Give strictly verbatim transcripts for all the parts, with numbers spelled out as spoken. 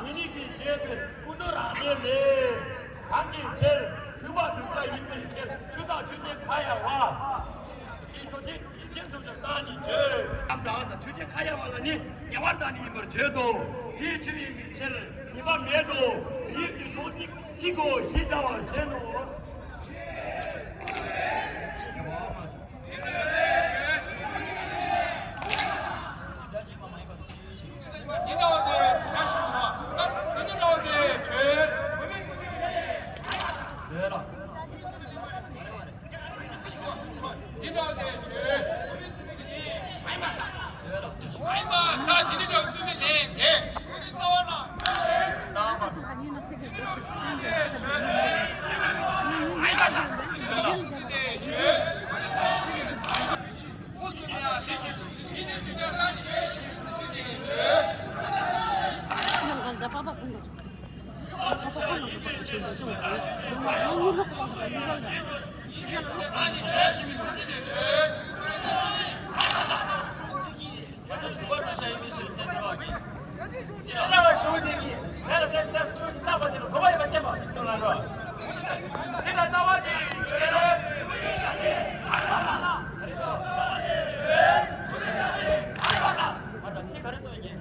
དེ་ཉིད་ཀྱིས་བྱས་པའི་སྐུ་མདོག་རང་ལས་མེད། གང་གི་ཕྱིར་བུམ་པ་བདུན་ཕྲག་ཡིན་པའི་ཕྱིར། ཆོས་བདག་ཆོས་ཅན་གང་ཡང་བ། དེའི་ཕྱོགས་ཀྱི་ཡིད་ཆེས་ཐུགས་ཀྱི་རྟགས་ནི་བརྗོད། ལམ་དང་ཆོས་ཅན་གང་ཡང་བ་ལ་ནི་ཉེ་བར་བཏགས་ནི་ཡིན་པར་བརྗོད་དོ། དེའི་ཕྱིར་ཡིན་པའི་ཕྱིར་ཉེས་པ་མེད་དོ། ཡིད་ཀྱི་ཕྱོགས་གཅིག་གཅིག་གོ་ཞེས་བྱ་བ་བཞིན་ནོ།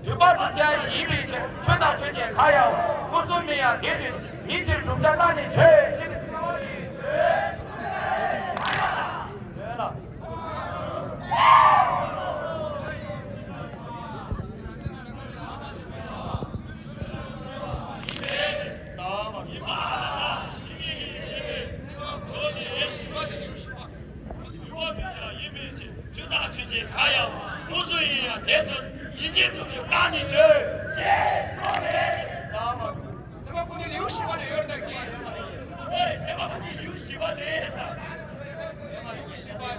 བདུན་པ་དྲུག་ཅན་ཡིན་པའི་ཕྱིར། ཆོས་དང་ཆོས་ཅན་གང་ཡང་མངོན་སུམ་མིན་ཡང་། དེ་དུས་ཡིན་ཕྱིར་བསྒྲུབ་བྱ་རྟགས་ནི་བརྗོད། ཞེས་ནི། ཡུལ་བ་མི་བྱ་ཡིན་མིན་ཕྱིར། ཆོས་དང་ཆོས་ཅན་གང་ཡང་མངོན་སུམ་ཡིན་ཡང་། དེ་ཚུར་ཡིན་ཕྱིར་བསྒྲུབ་བྱ་རྟགས་ནི་བརྗོད། ཞེས་གསུངས་པས། ཚད་མ་ཁོ་ནི་ལེའུ་བཞི་པ་ལས་ཡོད་ད་གི། ཨེ། ཚད་མ་ཁོ་ནི་ལེའུ་བཞི་པ་ལས་ས། ཚད་མ་ལེའུ་བཞི་པ་ལས།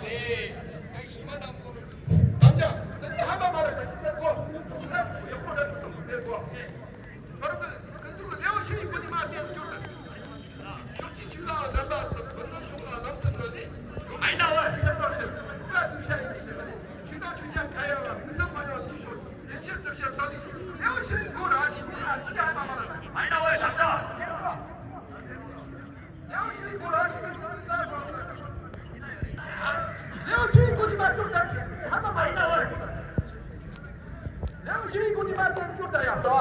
ཨེ། ཉི་མ་དང་པོ་རུ། དམ་བཅའ་ད་ནི་ཧ་མ་མ་ར་ད་ཅི་ད་གོ། ད་ཧ་ཡག་པོ་ར་ད་གོ། ད་ཀ་རུ་ཀ་ཀ་ཀ་ལེའུ་བཞི་པ་ནི་མ་བསྟན་གྱུར་ད། ཕྱོགས་ཀྱི་ཆོས་ལ་རྣམ་པ་སམ། བུམ་པའི་གཞུང་ལ་ལམ་སེམས་ལ་ནི། མ་ཡིན་ན་བ་ཤེས་པར་ཤེས། ཀ་ཐུག་ཤ་ཡིན་ཞེས་ལ་ནི། ཆོས་དང་ཆོས་ཅན་གང་ཡང་ལ་མི་སེམས་མ་ཡང་དུ་ཤོར། ཡིན་ཕྱིར་བསྒྲུབ་བྱ་རྟགས་ནི་བརྗོད། ལེའུ་བཞིའི་མགོ་རང་བཞིན་ཨ་ཙི་ཡང་མ་མ་ལ། མ་ཡིན་ན་བ་ཤ་ཤ། ལེའུ་བཞིའི་མགོ་རང་བཞིན་ལེའུ་བཞིའི་མགོ་ནི་མ་བསྒྲུབ་ད་ཧ་མ་མ་ཡིན་ན་བ། ལེའུ་བཞིའི་མགོ་ནི་མ་བསྒྲུབ་ད་ཡང་དོ།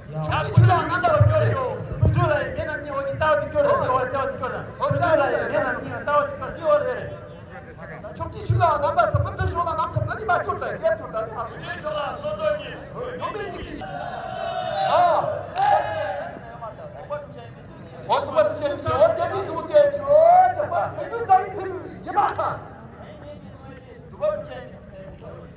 ཕྱོགས་ཀྱི་ཆོས་ལ་རྣམ་པར་སྐྱོ་རེ་ཡོད། ཕུན་ཚོགས་ལ་ཡི་ངེད་རྣམས་གཉིས་འོ་ནི་རྩ་བ་ནི་སྐྱོ་རེ་ཡོད། རྩ་བ་རྩ་བ་ནི་སྐྱོ་རེ། ཕུན་ཚོགས་ལ་ཡི་ངེད་རྣམས་གཉིས་རྩ་བ་ནི་སྐྱོ་རེ་ཡོད་རེད། ཕྱོགས་ཀྱི་ཆོས་ལ་རྣམ་པར་སོགས་པ་འདི་ཤོག་ལ་ལམ་སོགས་པ་འདི་མ་སྐྱོ་ད་ཡོད་ཚུལ་དང་། ཡོད་མེད་ཀྱི། ཨ། འོ་ཚུལ་པ་ཚུལ་ཆེན་པོ་ཞེས་འོ་དེ་ནི་གཟུགས་དེ་ཆོས་ཅན་པ་ཚུལ་ཚུལ་ཙམ་ཡིན་ཚུལ་ཡིན་པ་དང་།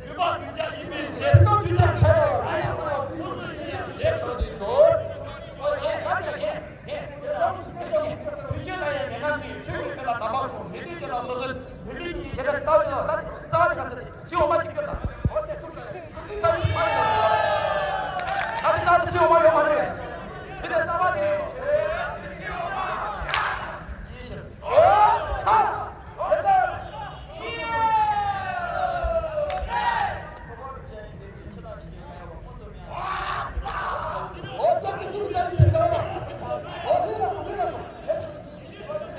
ཡུལ་བ་མི་བྱ་ཡིན་པའི་ཕྱིར། ཡུལ་བ་མི་བྱ་ཡིན་པའི་ཕྱིར། ཡུལ་བ་མི་བྱ་ཡིན་པའི་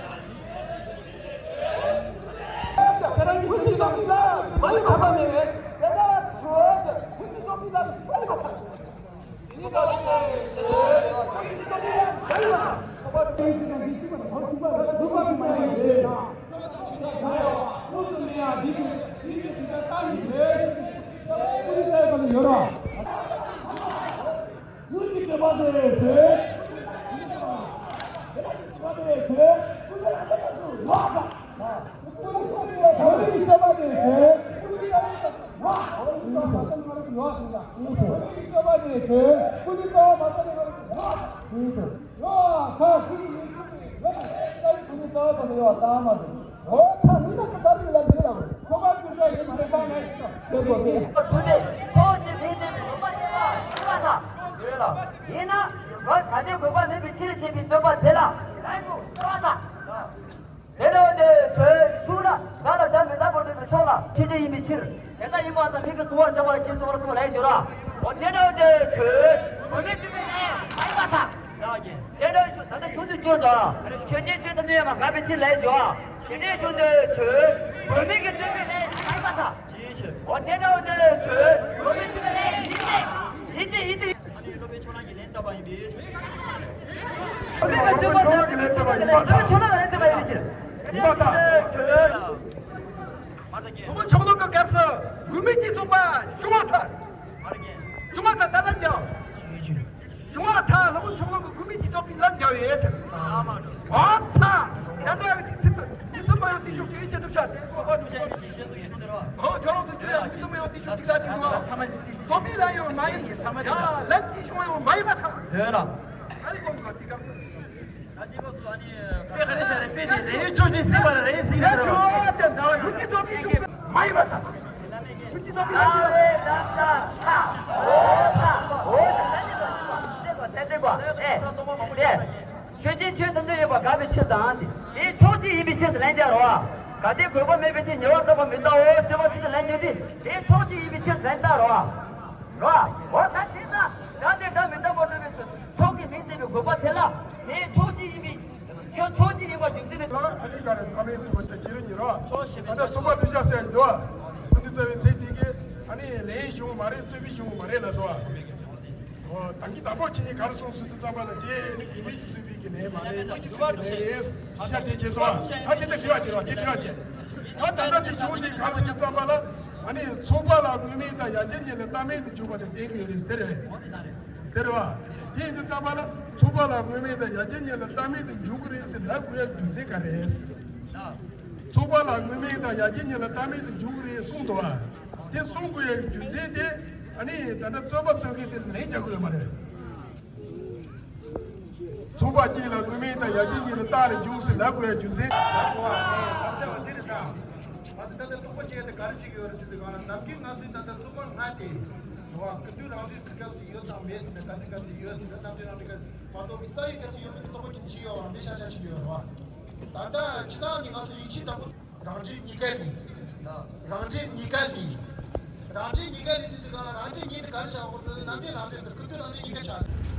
ཕྱིར། ཡུལ་བ་མི་བྱ་ཡིན་པའི་ཕྱིར། ཡིན་ན། ང་ད་ལྟའི་དགོས་པ་མེད་པའི་ཕྱིར་བྱེད་པའི་བརྩོན་པ་དེ་ལ་ལན་དུ་བསྟོད་པ་དང་། དེ་འདྲ་བ་དེ་ཆོས་ཐུགས་ལ་ང་ལ་བདག་མི་ཟ་བར་འདོད་པའི་ཕྱོགས་ལ་ཆོས་ཅན་ཡིན་པའི་ཕྱིར། དེ་ལྟ་ཡིན་པ་དང་མིག་གིས་གཟུང་བར་བྱ་བར་ཞེས་གསུངས་པར་གསུངས་ལན་བརྗོད་ར། འོ་དེ་འདྲ་བ་དེ་ཆོས། བོད་མིའི་བཙུན་མའི་ལས་མ་ཡིན་པར་ཐལ། དེ་འདྲ་ད་ལྟ་གཞུང་དུ་བསྐྱུར་དང་། ཆོས་ཅན་ཆོས་དང་ནི་ཡོད་པ་འགལ་བའི་ཕྱིར་ལས་ཞུ་བ། དེ་འདྲའི་གཞུང་དུ་ཆོས་བོད་མིའི་གི་བཙུན་མའི་ལས་མ་ཡིན་པར་ཐལ། འོ་དེ་འདྲ་འོ་དེ་ཆོས་བོད་མིའི་བཙུན་མའི་ལས་ཡིན་ཏེ། ཡིན་ཏེ་ཡིན་ཏེ། ཨ་ནི་སློབ་དཔོན་ཕྱོགས་གླང་གི་ལན་བཏབ་པ་ཡིན་པས། སློབ་དཔོན་ཕྱོགས་གླང་གི་ལན་བཏབ་པ་ཡིན་པ། སློབ་དཔོན་ཕྱོགས་གླང་གི་ལན་བཏབ་པ་ཡིན་པས། ཡིན་པར་ཐལ། སློབ་དཔོན་ཕྱོགས་གླང་གི་སྐབས་སུ་བོད་མི་གཅིག་གསུངས་པ་བྱུང་བར་ཐལ། བྱུང་བར་ཐལ། ད་ལྟ་ཀྱང་བྱུང་བར་ཐལ། སློབ་དཔོན་ཕྱོགས་གླང་གི་བོད་མི་གཅིག་གསུངས་པའི་ལན་རྒྱག་ཡོད་ཟེར། འོ་ཚ། ད་ལྟ་ཡང་དེ་ཚིག་ཏུ་དེ་ཚོ་མ་ཡང་དེ་ཤོག་ཅེས་བཤད་ཐུབ་ཤག་ཨོ་ཁྱོད་རང་ཚོ་ཁྱོད་ཡང་དེ་ཚོ་མ་ཡང་དེ་ཤོག་ཅིག་ལ་ཅིག་འདུག་ཚོགས་མི་ལ་ཡང་མ་ཡིན། ཡ་ལན་གྱི་ཤོག་ཡང་མ་ཡིན་པ་ཐལ། ཡོད་ལ། ཨ་ནི་ཁོང་གི་དེ་ག་དཔེ་ག་རེ་བྱས་རེད། དཔེ་དེ་རེ་ཡོད་ཆོག་ཅིག་སྲིད་པ་རེ་ཡོད་སྲིད་པ་རེད། ཡ་ཆོག་ཅེས་འདྲ་བ་ཡོད་ཀྱི་ཚོགས་མི་ཤོག་མ་ཡིན་པ་ཐལ། ཨ་ཝེ་ལ་ལ་ཚ། འོ་ཚ། འོ་ཚ། ཨེ། ཨེ། ཆོས་ཅན་ཆོས་དང་ནི་ཡོད་པ་འགལ་བའི་ཕྱིར་དང་། དེ་ཕྱོགས་གཅིག་ཡིན་པའི་ཕྱིར་ཟེར་ལན་རྒྱག་རོགས། གལ་ཏེ་དགོས་པ་མེད་པའི་ཕྱིར་ཉེ་བར་བཏགས་པ་མི་ལྟའོ། ཅེས་པ་ཕྱིར་དུ་ལན་རྒྱག་དུས་དེ་ཕྱོགས་གཅིག་ཡིན་པའི་ཕྱིར་ཟེར་ལན་བཏབ་རོགས། རོགས། འོ་ད་དེ་ན་སྒྲ་དེ་སྒྲ་མི་རྟག་པར་སྒྲུབ་པའི་ཕྱོགས་ཀྱི་མིང་བསྟན་པའི་དགོས་པ་དེ་ལ་དེ་ཕྱོགས་གཅིག་ཡིན་པའི། ཁྱོད་ཚོགས་ཀྱི་ཡིན་པ་རྒྱུ་མཚན་ནི། ལ་ཨ་ནི་ག་རེ་ཐ་མའི་ཐུབ་པ་དེ་ཕྱི་རོལ་ཉིད་རོ། ད་ལྟ་ཚོགས་པ་འདི་བཞག་ཟེར་འདུག་ཨ་ཁུ་འདི་རྩ་བའི་ཚེ་འདི་གི་ཨ་ནི་ལེན་གཞུང་མ་རེད། རྩོད་པའི་གཞུང་མ་རེད་ལ་སོ། ཨོ་དང་གི་དང་པོ་ཕྱི་ནས་ག་རེ་གསུངས་སུ་འདུག་ཙམ་པ་ལ་དེ་ནི་དགེ་མི་གི་རྩོད་པའི་གི་ལེན་མ་རེད། ཉིད་ཀྱི་རྩོད་པའི་ལེན་རེད། ཤ་དེ་བྱས་སོ། ད་དེ་ལྟ་དྲི་བ་བྱེད་རོགས། དེ་དྲི་བ་བྱེད། ད་ད་ལྟ་དེ་གཞུང་དེ་ག་རེ་གསུངས་ཙམ་པ་ལ་ཨ་ནི་ཚོགས་པ་ལ་དངོས་མིང་དང་ཡ་གྱལ་གཉིས་ལ་རྟགས་མིང་དུ་འཇུག་པ་དེ་བསྟན་གྱི་ཡོད་རེད་ཟེར་རེད། དེ་རེད་བ། དེ་ཡིན་དུས་ཙམ་པ་ལ་ཚོགས་པ་ལ་དངོས་མིང་དང་ཡ་གྱལ་གཉིས་ལ་རྟགས་མིང་དུ་འཇུག་གི་རེད་ཟེར་ལབ་དགོས་ཡ་རྒྱུ་མཚན་ག་རེ་རེད། ཚོགས་པ་ལ་དངོས་མིང་དང་ཡ་གྱལ་གཉིས་ལ་རྟགས་མིང་དུ་འཇུག་གི་རེད་གསུངས་འདུག་བ། དེ་གསུང་དགོས་ཡ་རྒྱུ་མཚན་དེ་ཨ་ནི་ད་ལྟ་རྩོད་པ་རྩོད་མཁན་དེ་ལན་རྒྱག་གི་ཡོད་མ་རེད། ཚོགས་པ་གཅིག་ལ་དངོས་མིང་དང་ཡ་གྱལ་གཉིས་ལ་རྟགས་རེ་འཇུག་ཟེར་ལབ་དགོས་ཡ་རྒྱུ་མཚན། ང་ཚོ་ད་ལྟ་ཚོགས་པ་གཅིག་དེ་ག་རེ་བྱེད་ཀྱི་ཡོད་རེད་ཟེར་དུས་གང་ལ་ནམ་རྒྱུན་ང་ཚོའི་ད་ལྟ་ཚོགས་པ་ལྔ་དེ་རེད་བ། སྐུ་མདུན་རང་བཙན་གྱི་སྐབས་སུ་ཡོད་དང་མེད་ཟེར་ན་ག་ཚོད་ག་ཚོད་ཡོད་ཟེར་ན་རྣམ་འགྲེལ་རང་བཙན་སྐབས་མ་གཏོགས་ཀྱི་རྩ་བའི་ག་ཚོད་ཡོད་མེད་ཀྱི་རྟོག་པ་ཅིག་ཅི་ཡོད་རང་འདྲེ་ཤ་ཤ་ཅིག་ཡོད་རེད་བ། ད་ལྟ་ཇི་ལྟར་ནི་ང་ཚོ་ཡིད་ཆེས་དང་པོ། རང་འགྲེལ་གཉིས་ཀ་ལས། རང་འགྲེལ་གཉིས་ཀ་ལས། རང་འགྲེལ་གཉིས་ཀ་ལས་ཟེར་དུས་གང་ལ་རང་འགྲེལ་གཉིས་དེ་ག་རེ་བྱ་བ་ཁོ་ཚོ་ནམ་འགྲེལ་རང་འགྲེལ་དང་སྐུ་མདུན་རང་འགྲེལ་གཉིས་ཀ་བྱ།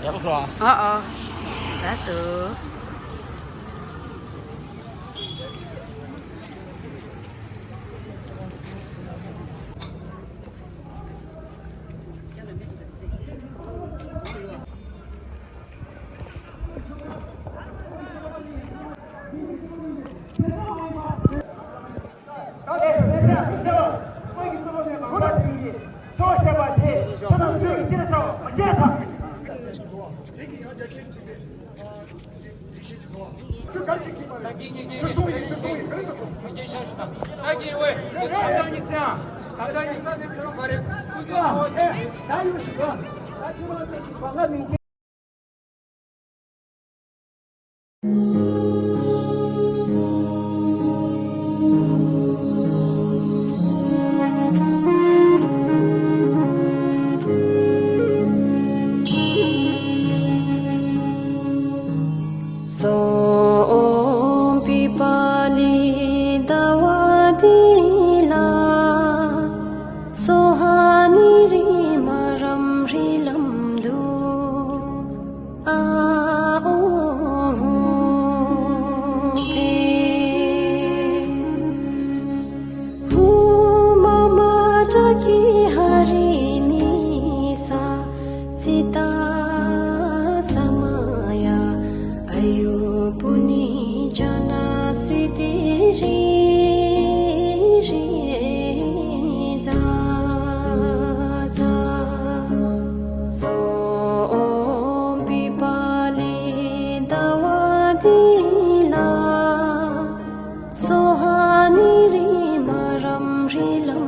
ཡག་སོ། ཨ་ཨ། ཡག་སོ། ཧ་རི་ནི་ས་ཙི་ཏ་ས་མ་ཡ། ཨ་ཡུ་པུ་ནི་ཇ་ན་སི་ཏི་རི་རི་ཛ་ཛ། སོ་བི་པ་ལི་ད་བ་དི་ལ། སོ་ཧ་ནི་རི་མ་རམ་རི་ལམ།